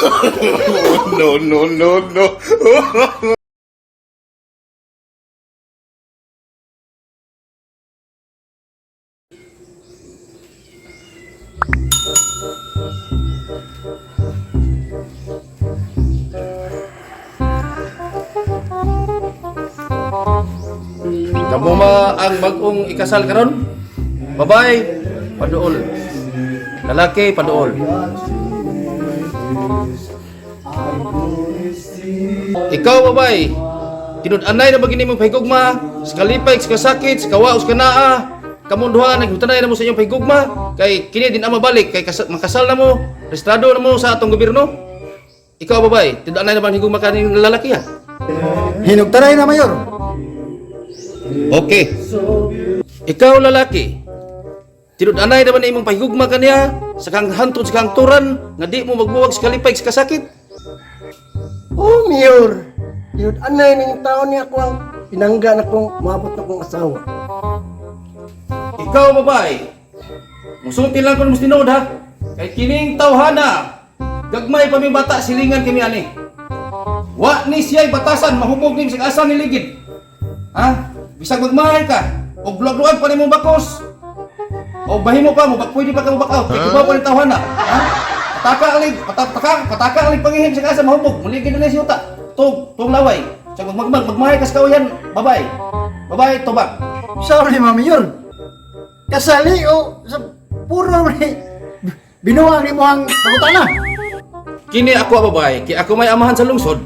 No, no, no, no. Kamo ma ang bagong ikasal karon? Babae, paduol. Lalaki, paduol. Ikaw, babae, tinud-anay na ba gini mong pahigugma? Sa kalipay, sa kasakit, sa kawa, sa kanaa. Kamong duha, naghutanay na mo sa inyong pahigugma. Kay kini din ang mabalik, kay makasal na mo, registrado na mo sa atong gobyerno. Ikaw, babae, tinud-anay na ba ang higugma kaning lalaki ha? Hinugtanay na, Mayor. Okay. Ikaw lalaki, tinud-anay naman imong pahigugma kaniya sa kang hantod sa kang turan nga di mo magbuwag sa kalipay sa kasakit. Oh, Mayor. Tinud-anay ning taon niya ako ang pinangga na kong maabot na kong asawa. Ikaw babae, musulti lang ko mas tinuod ha. Kay kining tawhana, gagmay pa mi bata silingan kami ani. Wa ni siya'y batasan, mahubog ni bisag asa ni ligid. Ha? Bisag magmahay ka, og luag-luag pa nimong bakos. O bahimo pa mo, bak pwede pa ka mo back out. Kay kibaw pa ni tawhana. Ha? Pataka ang lig, pataka, pataka ang lig pangihim bisag asa mahubog, muligid na ni siya uta. Tug, tug laway. Bisag magmahay ka sa kawayan, babae. Babae, tubag. Sorry, ma, Mayor. Kasali o sa puro ni binuang ni mo ang pangutana. Kini ako ang babae, kay ako may amahan sa lungsod.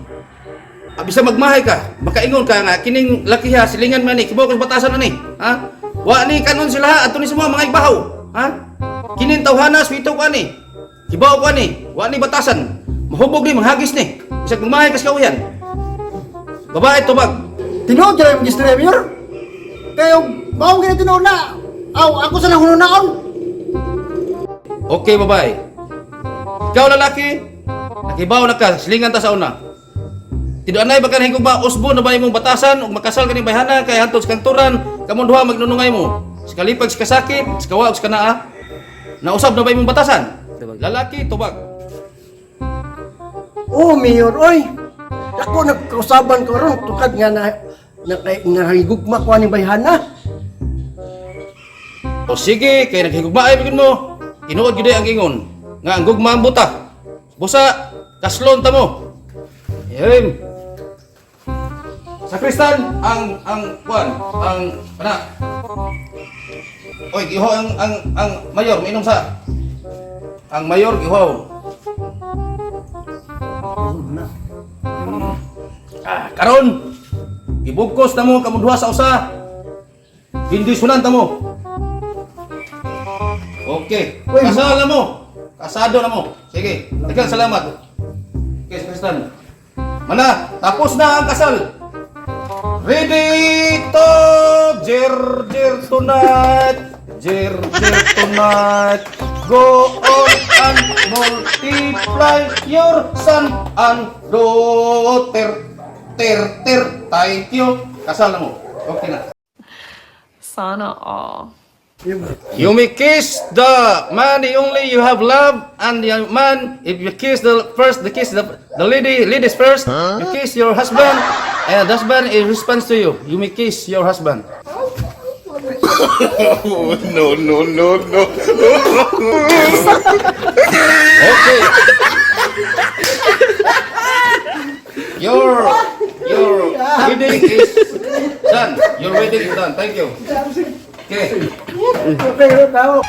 Abisa magmahay ka, makaingon ka nga kining lakiha silingan man ni kibaw ka sa batasan ani, ha? Wa ni kanon sila ha, adto ni sa mga ibahaw, ha? Kining tawhana swito ko ani. Kibaw ko ani, wa ni batasan. Mahubog ni manghagis ni. Bisag magmahay ka sa kauyan. Babae tubag. Tinuod dyan yung istorya, Mayor. Kayo, maong gina tinuod na. Aw, ako sa nahununaon. Okay, babae. Ikaw lalaki, nakibaw na ka, silingan ta sa una. Tiduanay ba kanang ba usbo na ba imong batasan ug makasal kaning bayhana kay hantod sa kanturan kamong duha magnunungay mo. Sa kalipag sa kasakit, sa kawa ug sa kanaa. Nausab na ba imong batasan? Lalaki tubag. Oh, Mayor, oy. Ako nagkausaban ko ron tukad nga na na nahigugma ko ani bayhana. O sige, kay naghigugmaay bigin mo. Tinuod gyud ang ingon nga ang gugma ang buta. Busa kaslon ta mo. Yem. Sa kristan ang kuan, ang kana. Oy, giho ang mayor minom sa. Ang mayor giho. Ah, karon gibugkos na mo kamo duha sa usa. Bindisunan ta mo. Okay. Kasal na mo. Kasado na mo. Sige. Daghang salamat. Okay, Kristan. Mana, tapos na ang kasal. Ready to jer jer tonight. Jer jer tonight. Go on and multiply your son and daughter. Ter ter. Thank you. Kasal na mo. Okay na. Sana all. You may kiss the man the only you have love, and the man if you kiss the first the kiss the lady ladies first, you kiss your husband and husband in response to you you may kiss your husband. No, no, no, no. Okay. Your wedding is done. Your wedding is done. Thank you. Okay. Okay, tao.